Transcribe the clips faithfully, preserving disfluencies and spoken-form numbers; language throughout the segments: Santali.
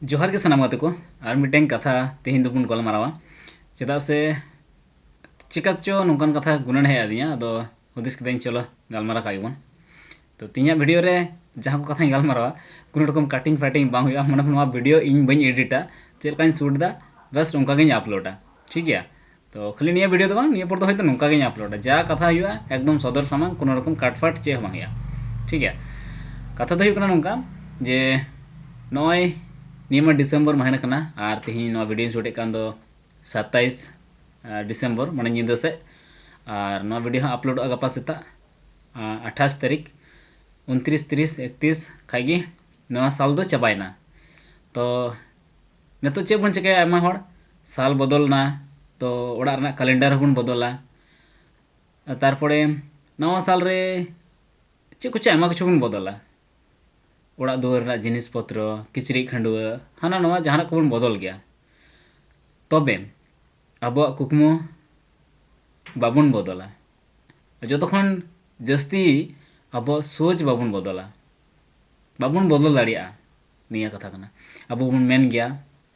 ᱡᱚᱦᱟᱨ ᱜᱮ ᱥᱟᱱᱟᱢ ᱜᱟᱛᱮ ᱠᱚ᱾ ᱟᱨ ᱢᱤᱫᱴᱮᱱ ᱠᱟᱛᱷᱟ ᱛᱮᱦᱮᱧ ᱫᱚᱵᱚᱱ ᱜᱟᱞᱢᱟᱨᱟᱣᱟ᱾ ᱪᱮᱫᱟᱜ ᱥᱮ ᱪᱤᱠᱟ ᱪᱚ ᱱᱚᱝᱠᱟᱱ ᱠᱟᱛᱷᱟ ᱜᱩᱱᱟᱹᱱ ᱦᱮᱡ ᱟᱹᱫᱤᱧᱟ, ᱟᱫᱚ ᱦᱩᱫᱤᱥ ᱠᱤᱫᱟᱹᱧ, ᱪᱚᱞᱚ ᱜᱟᱞᱢᱟᱨᱟᱣ ᱠᱟᱜ ᱜᱮᱵᱚᱱ᱾ ᱛᱚ ᱛᱮᱦᱮᱧᱟᱜ ᱵᱷᱤᱰᱤᱭᱳ ᱨᱮ ᱡᱟᱦᱟᱸ ᱠᱚ ᱠᱟᱛᱷᱟᱧ ᱜᱟᱞᱢᱟᱨᱟᱣᱟ, ᱠᱳᱱᱳ ᱨᱚᱠᱚᱢ ᱠᱟᱴᱤᱝ ᱯᱷᱟᱴᱤᱝ ᱵᱟᱝ ᱦᱩᱭᱩᱜᱼᱟ᱾ ᱢᱟᱱᱮ ᱱᱚᱣᱟ ᱵᱷᱤᱰᱤᱭᱳ ᱤᱧ ᱵᱟᱹᱧ ᱮᱰᱤᱴᱟ, ᱪᱮᱫ ᱞᱮᱠᱟᱧ ᱥᱩᱴ ᱮᱫᱟ ᱵᱟᱥ ᱚᱱᱠᱟ ᱜᱤᱧ ᱟᱯᱞᱳᱰᱟ, ᱴᱷᱤᱠ ᱜᱮᱭᱟ? ᱛᱚ ᱠᱷᱟᱹᱞᱤ ᱱᱤᱭᱟᱹ ᱵᱷᱤᱰᱤᱭᱳ ᱫᱚ ᱵᱟᱝ, ᱱᱤᱭᱟᱹ ᱯᱚᱨ ᱫᱚ ᱦᱚᱭᱛᱳ ᱱᱚᱝᱠᱟ ᱜᱤᱧ ᱟᱯᱞᱳᱰᱟ, ᱡᱟ ᱠᱟᱛᱷᱟ ᱦᱩᱭᱩᱜᱼᱟ ᱮᱠᱫᱚᱢ ᱥᱚᱫᱚᱨ ᱥᱟᱢᱟᱝ, ᱠᱳᱱᱳ ᱨᱚᱠᱚᱢ ᱠᱟᱴ ᱯᱷᱟᱴ ᱪᱮᱫ ᱦᱚᱸ ᱵᱟᱝ ᱦᱩᱭᱩᱜᱼᱟ, ᱴᱷᱤᱠ ᱜᱮᱭᱟ? ᱠᱟᱛᱷᱟ ᱫᱚ ᱦᱩᱭᱩᱜ ᱠᱟᱱᱟ ᱱᱚᱝᱠᱟ ᱡᱮ ᱱᱚᱜᱼᱚᱭ ᱱᱤᱭᱟᱹ ᱢᱟ ᱰᱤᱥᱮᱢᱵᱚᱨ ᱢᱟᱹᱦᱱᱟᱹ ᱠᱟᱱᱟ, ᱟᱨ ᱛᱮᱦᱮᱧ ᱱᱚᱣᱟ ᱵᱷᱤᱰᱤᱭᱳᱧ ᱥᱩᱴᱮᱫ ᱠᱟᱱ ᱫᱚ ᱥᱟᱛᱟᱭᱤᱥ ᱰᱤᱥᱮᱢᱵᱚᱨ, ᱢᱟᱱᱮ ᱧᱤᱫᱟᱹ ᱥᱮᱫ᱾ ᱟᱨ ᱱᱚᱣᱟ ᱵᱷᱤᱰᱤᱭᱳ ᱦᱚᱸ ᱟᱯᱞᱳᱰᱚᱜᱼᱟ ᱜᱟᱯᱟ ᱥᱮᱛᱟᱜ ᱟᱴᱷᱟᱥ ᱛᱟᱹᱨᱤᱠᱷ᱾ ᱩᱱᱛᱨᱤᱥ, ᱛᱤᱨᱤᱥ, ᱮᱠᱛᱨᱤᱥ ᱠᱷᱟᱡ ᱜᱮ ᱱᱚᱣᱟ ᱥᱟᱞ ᱫᱚ ᱪᱟᱵᱟᱭᱮᱱᱟ᱾ ᱛᱚ ᱱᱤᱛᱚᱜ ᱪᱮᱫ ᱵᱚᱱ ᱪᱤᱠᱟᱹᱭᱟ? ᱟᱭᱢᱟ ᱦᱚᱲ ᱥᱟᱞ ᱵᱚᱫᱚᱞ ᱮᱱᱟ, ᱛᱚ ᱚᱲᱟᱜ ᱨᱮᱱᱟᱜ ᱠᱮᱞᱮᱱᱰᱟᱨ ᱦᱚᱸᱵᱚᱱ ᱵᱚᱫᱚᱞᱟ᱾ ᱛᱟᱨᱯᱚᱨᱮ ᱱᱟᱣᱟ ᱥᱟᱞ ᱨᱮ ᱪᱮᱫ ᱠᱚᱪᱚ ᱟᱭᱢᱟ ᱠᱤᱪᱷᱩ ᱵᱚᱱ ᱵᱚᱫᱚᱞᱟ, ᱚᱲᱟᱜ ᱫᱩᱣᱟᱹᱨ ᱨᱮᱱᱟᱜ ᱡᱤᱱᱤᱥ ᱯᱚᱛᱨᱚ, ᱠᱤᱪᱨᱤᱡ ᱠᱷᱟᱹᱰᱩᱣᱟᱹ, ᱦᱟᱱᱟ ᱱᱟᱣᱟ ᱡᱟᱦᱟᱱᱟᱜ ᱠᱚᱵᱚᱱ ᱵᱚᱫᱚᱞ ᱜᱮᱭᱟ᱾ ᱛᱚᱵᱮ ᱟᱵᱚᱣᱟᱜ ᱠᱩᱠᱢᱩ ᱵᱟᱵᱚᱱ ᱵᱚᱫᱚᱞᱟ᱾ ᱡᱚᱛᱚ ᱠᱷᱚᱱ ᱡᱟᱹᱥᱛᱤ ᱟᱵᱚᱣᱟᱜ ᱥᱳᱪ ᱵᱟᱵᱚᱱ ᱵᱚᱫᱚᱞᱟ, ᱵᱟᱵᱚᱱ ᱵᱚᱫᱚᱞ ᱫᱟᱲᱮᱭᱟᱜᱼᱟ᱾ ᱱᱤᱭᱟᱹ ᱠᱟᱛᱷᱟ ᱠᱟᱱᱟ᱾ ᱟᱵᱚ ᱵᱚᱱ ᱢᱮᱱ ᱜᱮᱭᱟ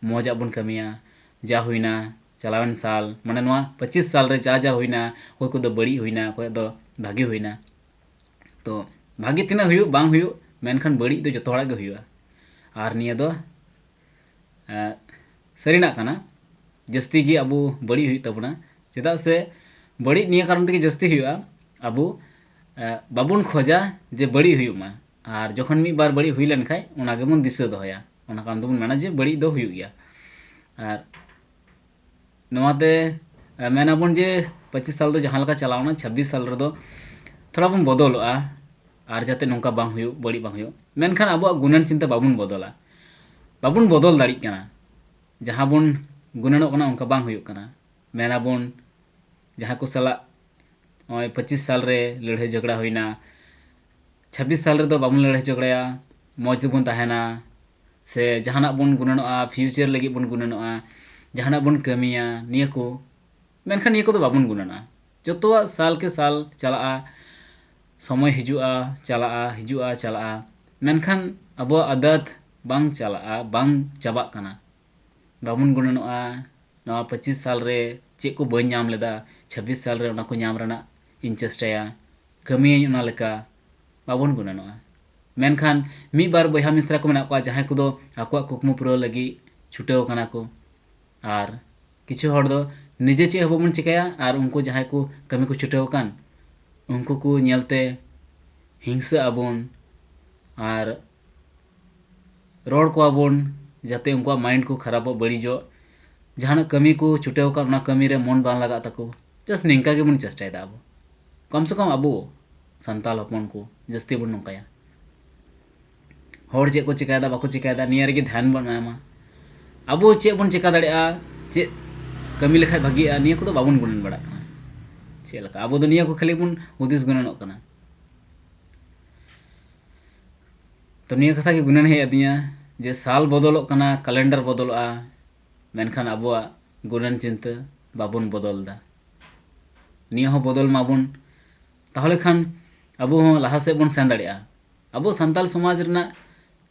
ᱢᱚᱡᱽ ᱟᱜ ᱵᱚᱱ ᱠᱟᱹᱢᱤᱭᱟ, ᱡᱟ ᱦᱩᱭᱱᱟ ᱪᱟᱞᱟᱣᱮᱱ ᱥᱟᱞ, ᱢᱟᱱᱮ ᱱᱚᱣᱟ ᱯᱚᱸᱪᱤᱥ ᱥᱟᱞ ᱨᱮ ᱡᱟ ᱡᱟ ᱦᱩᱭᱱᱟ, ᱚᱠᱚᱭ ᱠᱚᱫᱚ ᱵᱟᱹᱲᱤᱡ ᱦᱩᱭᱱᱟ, ᱚᱠᱚᱭᱟᱜ ᱫᱚ ᱵᱷᱟᱜᱮ ᱦᱩᱭᱱᱟ᱾ ᱛᱚ ᱵᱷᱟᱜᱮ ᱛᱤᱱᱟᱹᱜ ᱦᱩᱭᱩᱜ ᱵᱟᱝ ᱦᱩᱭᱩᱜ, ᱢᱮᱱᱠᱷᱟᱱ ᱵᱟᱹᱲᱤᱡ ᱫᱚ ᱡᱚᱛᱚ ᱦᱚᱲᱟᱜ ᱜᱮ ᱦᱩᱭᱩᱜᱼᱟ᱾ ᱟᱨ ᱱᱤᱭᱟᱹ ᱫᱚ ᱮᱸ, ᱥᱟᱹᱨᱤᱱᱟᱜ ᱠᱟᱱᱟ, ᱡᱟᱹᱥᱛᱤ ᱜᱮ ᱟᱵᱚ ᱵᱟᱹᱲᱤᱡ ᱦᱩᱭᱩᱜ ᱛᱟᱵᱚᱱᱟ᱾ ᱪᱮᱫᱟᱜ ᱥᱮ ᱵᱟᱹᱲᱤᱡ ᱱᱤᱭᱟᱹ ᱠᱟᱨᱚᱱ ᱛᱮᱜᱮ ᱡᱟᱹᱥᱛᱤ ᱦᱩᱭᱩᱜᱼᱟ, ᱟᱵᱚ ᱮᱸ, ᱵᱟᱵᱚᱱ ᱠᱷᱚᱡᱟ ᱡᱮ ᱵᱟᱹᱲᱤᱡ ᱦᱩᱭᱩᱜ ᱢᱟ᱾ ᱟᱨ ᱡᱚᱠᱷᱚᱱ ᱢᱤᱫ ᱵᱟᱨ ᱵᱟᱹᱲᱤᱡ ᱦᱩᱭ ᱞᱮᱱᱠᱷᱟᱡ ᱚᱱᱟ ᱜᱮᱵᱚᱱ ᱫᱤᱥᱟᱹ ᱫᱚᱦᱚᱭᱟ, ᱚᱱᱟ ᱠᱟᱨᱚᱱ ᱛᱮᱵᱚᱱ ᱢᱮᱱᱟ ᱡᱮ ᱵᱟᱹᱲᱤᱡ ᱫᱚ ᱦᱩᱭᱩᱜ ᱜᱮᱭᱟ᱾ ᱟᱨ ᱱᱚᱣᱟᱛᱮ ᱮ, ᱢᱮᱱᱟᱵᱚᱱ ᱡᱮ ᱯᱚᱸᱪᱤᱥ ᱥᱟᱞ ᱫᱚ ᱡᱟᱦᱟᱸ ᱞᱮᱠᱟ ᱪᱟᱞᱟᱣᱱᱟ, ᱪᱷᱟᱵᱵᱤᱥ ᱥᱟᱞ ᱨᱮᱫᱚ ᱛᱷᱚᱲᱟ ᱵᱚᱱ ᱵᱚᱫᱚᱞᱚᱜᱼᱟ, ᱟᱨ ᱡᱟᱛᱮ ᱱᱚᱝᱠᱟ ᱵᱟᱝ ᱦᱩᱭᱩᱜ, ᱵᱟᱹᱲᱤᱡ ᱵᱟᱝ ᱦᱩᱭᱩᱜ᱾ ᱢᱮᱱᱠᱷᱟᱱ ᱟᱵᱚᱣᱟᱜ ᱜᱩᱱᱟᱹᱱ ᱪᱤᱱᱛᱟᱹ ᱵᱟᱵᱚᱱ ᱵᱚᱫᱚᱞᱟ, ᱵᱟᱵᱚᱱ ᱵᱚᱫᱚᱞ ᱫᱟᱲᱮᱜ ᱠᱟᱱᱟ᱾ ᱡᱟᱦᱟᱸ ᱵᱚᱱ ᱜᱩᱱᱟᱹᱱᱚᱜ ᱠᱟᱱᱟ ᱚᱱᱠᱟ ᱵᱟᱝ ᱦᱩᱭᱩᱜ ᱠᱟᱱᱟ᱾ ᱢᱮᱱᱟᱵᱚᱱ ᱡᱟᱦᱟᱸᱭ ᱠᱚ ᱥᱟᱞᱟᱜ ᱱᱚᱜᱼᱚᱭ ᱯᱚᱸᱪᱤᱥ ᱥᱟᱞ ᱨᱮ ᱞᱟᱹᱲᱦᱟᱹᱭ ᱡᱷᱚᱜᱽᱲᱟ ᱦᱩᱭᱱᱟ, ᱪᱷᱟᱵᱵᱤᱥ ᱥᱟᱞ ᱨᱮᱫᱚ ᱵᱟᱵᱚᱱ ᱞᱟᱹᱲᱦᱟᱹᱭ ᱡᱷᱚᱜᱽᱲᱟᱭᱟ, ᱢᱚᱡᱽ ᱛᱮᱵᱚᱱ ᱛᱟᱦᱮᱱᱟ, ᱥᱮ ᱡᱟᱦᱟᱱᱟᱜ ᱵᱚᱱ ᱜᱩᱱᱟᱹᱱᱚᱜᱼᱟ, ᱯᱷᱤᱭᱩᱪᱟᱨ ᱞᱟᱹᱜᱤᱫ ᱵᱚᱱ ᱜᱩᱱᱟᱹᱱᱚᱜᱼᱟ, ᱡᱟᱦᱟᱱᱟᱜ ᱵᱚᱱ ᱠᱟᱹᱢᱤᱭᱟ, ᱱᱤᱭᱟᱹ ᱠᱚ᱾ ᱢᱮᱱᱠᱷᱟᱱ ᱱᱤᱭᱟᱹ ᱠᱚᱫᱚ ᱵᱟᱵᱚᱱ ᱜᱩᱱᱟᱹᱱᱚᱜᱼᱟ᱾ ᱡᱚᱛᱚᱣᱟᱜ ᱥᱟᱞ ᱠᱮ ᱥᱟᱞ ᱪᱟᱞᱟᱜᱼᱟ, ᱥᱚᱢᱚᱭ ᱦᱤᱡᱩᱜᱼᱟ, ᱪᱟᱞᱟᱜᱼᱟ, ᱦᱤᱡᱩᱜᱼᱟ, ᱪᱟᱞᱟᱜᱼᱟ᱾ ᱢᱮᱱᱠᱷᱟᱱ ᱟᱵᱚᱣᱟᱜ ᱟᱫᱟᱛ ᱵᱟᱝ ᱪᱟᱞᱟᱜᱼᱟ, ᱵᱟᱝ ᱪᱟᱵᱟᱜ ᱠᱟᱱᱟ᱾ ᱵᱟᱵᱚᱱ ᱜᱩᱱᱟᱹᱱᱚᱜᱼᱟ, ᱱᱚᱣᱟ ᱯᱚᱸᱪᱤᱥ ᱥᱟᱞ ᱨᱮ ᱪᱮᱫ ᱠᱚ ᱵᱟᱹᱧ ᱧᱟᱢ ᱞᱮᱫᱟ, ᱪᱷᱟᱵᱵᱤᱥ ᱥᱟᱞ ᱨᱮ ᱚᱱᱟ ᱠᱚ ᱧᱟᱢ ᱨᱮᱱᱟᱜ ᱤᱧ ᱪᱮᱥᱴᱟᱭᱟ, ᱠᱟᱹᱢᱤᱭᱟᱹᱧ ᱚᱱᱟ ᱞᱮᱠᱟ᱾ ᱵᱟᱵᱚᱱ ᱜᱩᱱᱟᱹᱱᱚᱜᱼᱟ᱾ ᱢᱮᱱᱠᱷᱟᱱ ᱢᱤᱫ ᱵᱟᱨ ᱵᱚᱭᱦᱟ ᱢᱤᱥᱨᱟ ᱠᱚ ᱢᱮᱱᱟᱜ ᱠᱚᱣᱟ, ᱡᱟᱦᱟᱸᱭ ᱠᱚᱫᱚ ᱟᱠᱚᱣᱟᱜ ᱠᱩᱠᱢᱩ ᱯᱩᱨᱟᱹᱣ ᱞᱟᱹᱜᱤᱫ ᱪᱷᱩᱴᱟᱹᱣ ᱠᱟᱱᱟ ᱠᱚ᱾ ᱟᱨ ᱠᱤᱪᱷᱩ ᱦᱚᱲ ᱫᱚ ᱱᱤᱡᱮ ᱪᱮᱫ ᱦᱚᱸ ᱵᱟᱵᱚᱱ ᱪᱤᱠᱟᱹᱭᱟ, ᱟᱨ ᱩᱱᱠᱩ ᱡᱟᱦᱟᱸᱭ ᱠᱚ ᱠᱟᱹᱢᱤ ᱠᱚ ᱪᱷᱩᱴᱟᱹᱣ ᱟᱠᱟᱱ, ᱩᱱᱠᱩ ᱠᱚ ᱧᱮᱞᱛᱮ ᱦᱤᱝᱥᱟᱹᱜ ᱟᱵᱚᱱ ᱟᱨ ᱨᱚᱲ ᱠᱚᱣᱟ ᱵᱚᱱ, ᱡᱟᱛᱮ ᱩᱱᱠᱩᱣᱟᱜ mind ᱠᱚ ᱠᱷᱟᱨᱟᱯᱚᱜ, ᱵᱟᱹᱲᱤᱡᱚᱜ, ᱡᱟᱦᱟᱱᱟᱜ ᱠᱟᱹᱢᱤ ᱠᱚ ᱪᱷᱩᱴᱟᱹᱣ ᱟᱠᱟᱱ, ᱚᱱᱟ ᱠᱟᱹᱢᱤ ᱨᱮ ᱢᱚᱱ ᱵᱟᱝ ᱞᱟᱜᱟᱜ ᱛᱟᱠᱚ᱾ Just ᱱᱤᱝᱠᱟ ᱜᱮᱵᱚᱱ ᱪᱮᱥᱴᱟᱭᱮᱫᱟ ᱟᱵᱚ, ᱠᱚᱢ ᱥᱮ ᱠᱚᱢ ᱟᱵᱚ ᱥᱟᱱᱛᱟᱲ ᱦᱚᱯᱚᱱ ᱠᱚ ᱡᱟᱹᱥᱛᱤ ᱵᱚᱱ ᱱᱚᱝᱠᱟᱭᱟ᱾ ᱦᱚᱲ ᱪᱮᱫ ᱠᱚ ᱪᱤᱠᱟᱹᱭᱮᱫᱟ, ᱵᱟᱠᱚ ᱪᱤᱠᱟᱹᱭᱮᱫᱟ, ᱱᱤᱭᱟᱹ ᱨᱮᱜᱮ ᱫᱷᱮᱭᱟᱱ ᱵᱚᱱ ᱮᱢᱟ᱾ ᱟᱵᱚ ᱪᱮᱫ ᱵᱚᱱ ᱪᱤᱠᱟᱹ ᱫᱟᱲᱮᱭᱟᱜᱼᱟ, ᱪᱮᱫ ᱠᱟᱹᱢᱤ ᱞᱮᱠᱷᱟᱡ ᱵᱷᱟᱜᱤᱜᱼᱟ, ᱱᱤᱭᱟᱹ ᱠᱚᱫᱚ ᱵᱟᱵᱚᱱ ᱜᱩᱱᱟᱹᱱ ᱵᱟᱲᱟᱜ ᱠᱟᱱᱟ᱾ ᱪᱮᱫ ᱞᱮᱠᱟ ᱟᱵᱚ ᱫᱚ ᱱᱤᱭᱟᱹ ᱠᱚ ᱠᱷᱟᱹᱞᱤ ᱵᱚᱱ ᱦᱩᱫᱤᱥ ᱜᱩᱱᱟᱹᱱᱚᱜ ᱠᱟᱱᱟ᱾ ᱛᱚ, ᱱᱤᱭᱟᱹ ᱠᱟᱛᱷᱟ ᱜᱮ ᱜᱩᱱᱟᱹᱱ ᱦᱮᱡ ᱟᱹᱫᱤᱧᱟ ᱡᱮ ᱥᱟᱞ ᱵᱚᱫᱚᱞᱚᱜ ᱠᱟᱱᱟ, calendar ᱵᱚᱫᱚᱞᱚᱜᱼᱟ, ᱢᱮᱱᱠᱷᱟᱱ ᱟᱵᱚᱣᱟᱜ ᱜᱩᱱᱟᱹᱱ ᱪᱤᱱᱛᱟᱹ ᱵᱟᱵᱚᱱ ᱵᱚᱫᱚᱞ ᱮᱫᱟ᱾ ᱱᱤᱭᱟᱹ ᱦᱚᱸ ᱵᱚᱫᱚᱞ ᱢᱟᱵᱚᱱ, ᱛᱟᱦᱚᱞᱮ ᱠᱷᱟᱱ ᱟᱵᱚ ᱦᱚᱸ ᱞᱟᱦᱟ ᱥᱮᱫ ᱵᱚᱱ ᱥᱮᱱ ᱫᱟᱲᱮᱭᱟᱜᱼᱟ᱾ ᱟᱵᱚ ᱥᱟᱱᱛᱟᱲ ᱥᱚᱢᱟᱡᱽ ᱨᱮᱱᱟᱜ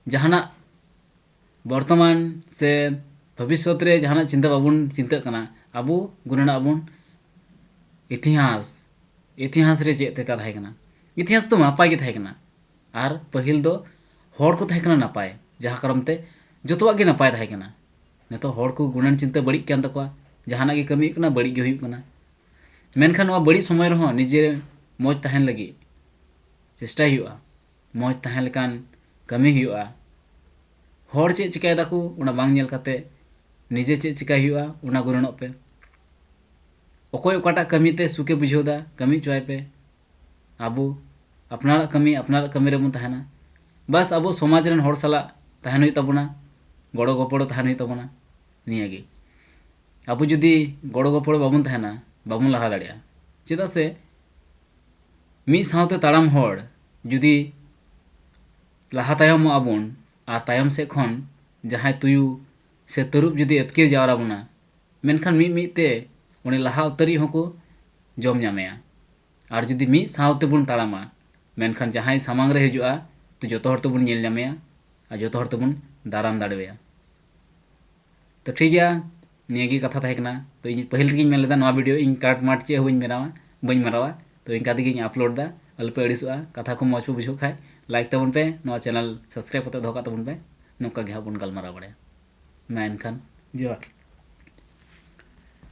ᱡᱟᱦᱟᱱᱟᱜ ᱵᱚᱨᱛᱚᱢᱟᱱ ᱥᱮ ᱵᱷᱚᱵᱤᱥᱥᱚᱛ ᱨᱮ ᱡᱟᱦᱟᱱᱟᱜ ᱪᱤᱱᱛᱟᱹ ᱵᱟᱵᱚᱱ ᱪᱤᱱᱛᱟᱹᱜ ᱠᱟᱱᱟ, ᱟᱵᱚ ᱜᱩᱱᱟᱹᱱᱚᱜ ᱟᱵᱚᱱ ᱤᱛᱤᱦᱟᱥ, ᱤᱛᱤᱦᱟᱥ ᱨᱮ ᱪᱮᱫ ᱞᱮᱠᱟ ᱛᱟᱦᱮᱸ ᱠᱟᱱᱟ? ᱤᱛᱤᱦᱟᱥ ᱫᱚ ᱱᱟᱯᱟᱭ ᱜᱮ ᱛᱟᱦᱮᱸ ᱠᱟᱱᱟ᱾ ᱟᱨ ᱯᱟᱹᱦᱤᱞ ᱫᱚ ᱦᱚᱲ ᱠᱚ ᱛᱟᱦᱮᱸ ᱠᱟᱱᱟ ᱱᱟᱯᱟᱭ, ᱡᱟᱦᱟᱸ ᱠᱟᱨᱚᱱ ᱛᱮ ᱡᱚᱛᱚᱣᱟᱜ ᱜᱮ ᱱᱟᱯᱟᱭ ᱛᱟᱦᱮᱸ ᱠᱟᱱᱟ᱾ ᱱᱤᱛᱚᱜ ᱦᱚᱲ ᱠᱚ ᱜᱩᱱᱟᱹᱱ ᱪᱤᱱᱛᱟᱹ ᱵᱟᱹᱲᱤᱡ ᱠᱟᱱ ᱛᱟᱠᱚᱣᱟ, ᱡᱟᱦᱟᱱᱟᱜ ᱜᱮ ᱠᱟᱹᱢᱤ ᱦᱩᱭᱩᱜ ᱠᱟᱱᱟ, ᱵᱟᱹᱲᱤᱡ ᱜᱮ ᱦᱩᱭᱩᱜ ᱠᱟᱱᱟ᱾ ᱢᱮᱱᱠᱷᱟᱱ ᱱᱚᱣᱟ ᱵᱟᱹᱲᱤᱡ ᱥᱚᱢᱚᱭ ᱨᱮᱦᱚᱸ ᱱᱤᱡᱮ ᱢᱚᱡᱽ ᱛᱟᱦᱮᱱ ᱞᱟᱹᱜᱤᱫ ᱪᱮᱥᱴᱟᱭ ᱦᱩᱭᱩᱜᱼᱟ, ᱢᱚᱡᱽ ᱛᱟᱦᱮᱸ ᱞᱮᱠᱟᱱ ᱠᱟᱹᱢᱤ ᱦᱩᱭᱩᱜᱼᱟ᱾ ᱦᱚᱲ ᱪᱮᱫ ᱪᱤᱠᱟᱹᱭ ᱫᱟᱠᱚ ᱚᱱᱟ ᱵᱟᱝ ᱧᱮᱞ ᱠᱟᱛᱮ ᱱᱤᱡᱮ ᱪᱮᱫ ᱪᱤᱠᱟᱹᱭ ᱦᱩᱭᱩᱜᱼᱟ ᱚᱱᱟ ᱜᱩᱱᱟᱹᱱᱚᱜ ᱯᱮ᱾ ᱚᱠᱚᱭ ᱚᱠᱟᱴᱟᱜ ᱠᱟᱹᱢᱤ ᱛᱮ ᱥᱩᱠᱮ ᱵᱩᱡᱷᱟᱹᱣ ᱮᱫᱟ, ᱠᱟᱹᱢᱤ ᱦᱚᱪᱚᱭ ᱯᱮ᱾ ᱟᱵᱚ ᱟᱯᱱᱟᱨᱟᱜ ᱠᱟᱹᱢᱤ, ᱟᱯᱱᱟᱨᱟᱜ ᱠᱟᱹᱢᱤ ᱨᱮᱵᱚᱱ ᱛᱟᱦᱮᱱᱟ᱾ ᱵᱟᱥ ᱟᱵᱚ ᱥᱚᱢᱟᱡᱽ ᱨᱮᱱ ᱦᱚᱲ ᱥᱟᱞᱟᱜ ᱛᱟᱦᱮᱱ ᱦᱩᱭᱩᱜ ᱛᱟᱵᱚᱱᱟ, ᱜᱚᱲᱚ ᱜᱚᱯᱚᱲᱚ ᱛᱟᱦᱮᱱ ᱦᱩᱭᱩᱜ ᱛᱟᱵᱚᱱᱟ᱾ ᱱᱤᱭᱟᱹᱜᱮ, ᱟᱵᱚ ᱡᱩᱫᱤ ᱜᱚᱲᱚ ᱜᱚᱯᱚᱲᱚ ᱵᱟᱵᱚᱱ ᱛᱟᱦᱮᱱᱟ, ᱵᱟᱵᱚᱱ ᱞᱟᱦᱟ ᱫᱟᱲᱮᱭᱟᱜᱼᱟ᱾ ᱪᱮᱫᱟᱜ ᱥᱮ ᱢᱤᱫ ᱥᱟᱶᱛᱮ ᱛᱟᱲᱟᱢ ᱦᱚᱲ ᱡᱩᱫᱤ ᱞᱟᱦᱟ ᱛᱟᱭᱚᱢᱚᱜ ᱟᱵᱚᱱ ᱟᱨ ᱛᱟᱭᱚᱢ ᱥᱮᱫ ᱠᱷᱚᱱ ᱡᱟᱦᱟᱸᱭ ᱛᱩᱭᱩ ᱥᱮ ᱛᱟᱹᱨᱩᱵ ᱡᱩᱫᱤ ᱟᱹᱛᱠᱤᱨ ᱡᱟᱣᱨᱟ ᱵᱚᱱᱟ, ᱢᱮᱱᱠᱷᱟᱱ ᱢᱤᱫ ᱢᱤᱫ ᱛᱮ ᱩᱱᱤ ᱞᱟᱦᱟ ᱩᱛᱟᱹᱨᱤᱡ ᱦᱚᱸᱠᱚ ᱡᱚᱢ ᱧᱟᱢᱮᱭᱟ᱾ ᱟᱨ ᱡᱩᱫᱤ ᱢᱤᱫ ᱥᱟᱶ ᱛᱮᱵᱚᱱ ᱛᱟᱲᱟᱢᱟ, ᱢᱮᱱᱠᱷᱟᱱ ᱡᱟᱦᱟᱸᱭ ᱥᱟᱢᱟᱝ ᱨᱮ ᱦᱤᱡᱩᱜᱼᱟ, ᱛᱚ ᱡᱚᱛᱚ ᱦᱚᱲ ᱛᱮᱵᱚᱱ ᱧᱮᱞ ᱧᱟᱢᱮᱭᱟ ᱟᱨ ᱡᱚᱛᱚ ᱦᱚᱲ ᱛᱮᱵᱚᱱ ᱫᱟᱨᱟᱢ ᱫᱟᱲᱮᱣᱟᱭᱟ᱾ ᱛᱚ ᱴᱷᱤᱠ ᱜᱮᱭᱟ, ᱱᱤᱭᱟᱹ ᱜᱮ ᱠᱟᱛᱷᱟ ᱛᱟᱦᱮᱸ ᱠᱟᱱᱟ᱾ ᱛᱚ ᱤᱧ ᱯᱟᱹᱦᱤᱞ ᱨᱮᱜᱮᱧ ᱢᱮᱱ ᱞᱮᱫᱟ ᱱᱚᱣᱟ ᱵᱷᱤᱰᱤᱭᱳ ᱤᱧ ᱠᱟᱴ ᱢᱟᱴ ᱪᱮᱫ ᱦᱚᱸ ᱵᱟᱹᱧ ᱵᱮᱱᱟᱣᱟ, ᱵᱟᱹᱧ ᱢᱟᱨᱟᱣᱟ᱾ ᱛᱚ ᱤᱱᱠᱟ ᱛᱮᱜᱮᱧ ᱟᱯᱞᱳᱰ ᱫᱟ, ᱟᱞᱚᱯᱮ ᱟᱹᱲᱤᱥᱚᱜᱼᱟ᱾ ᱠᱟᱛᱷᱟ ᱠᱚ ᱢᱚᱡᱽ ᱯᱮ ᱵᱩᱡᱷᱟᱹᱣ ᱠᱷᱟᱡ ᱞᱟᱭᱤᱠ ᱛᱟᱵᱚᱱ ᱯᱮ, ᱱᱚᱣᱟ ᱪᱮᱱᱮᱞ ᱥᱟᱵᱥᱠᱨᱟᱭᱤᱵ ᱠᱟᱛᱮ ᱫᱚᱦᱚ ᱠᱟᱜ ᱛᱟᱵᱚᱱ ᱯᱮ᱾ ᱱᱚᱝᱠᱟ ᱜᱮ ᱦᱟᱸᱜ ᱵᱚᱱ ᱜᱟᱞᱢᱟᱨᱟᱣ ᱵᱟᱲᱟᱭᱟ᱾ ᱢᱟ ᱮᱱᱠᱷᱟᱱ ᱡᱚᱦᱟᱨ᱾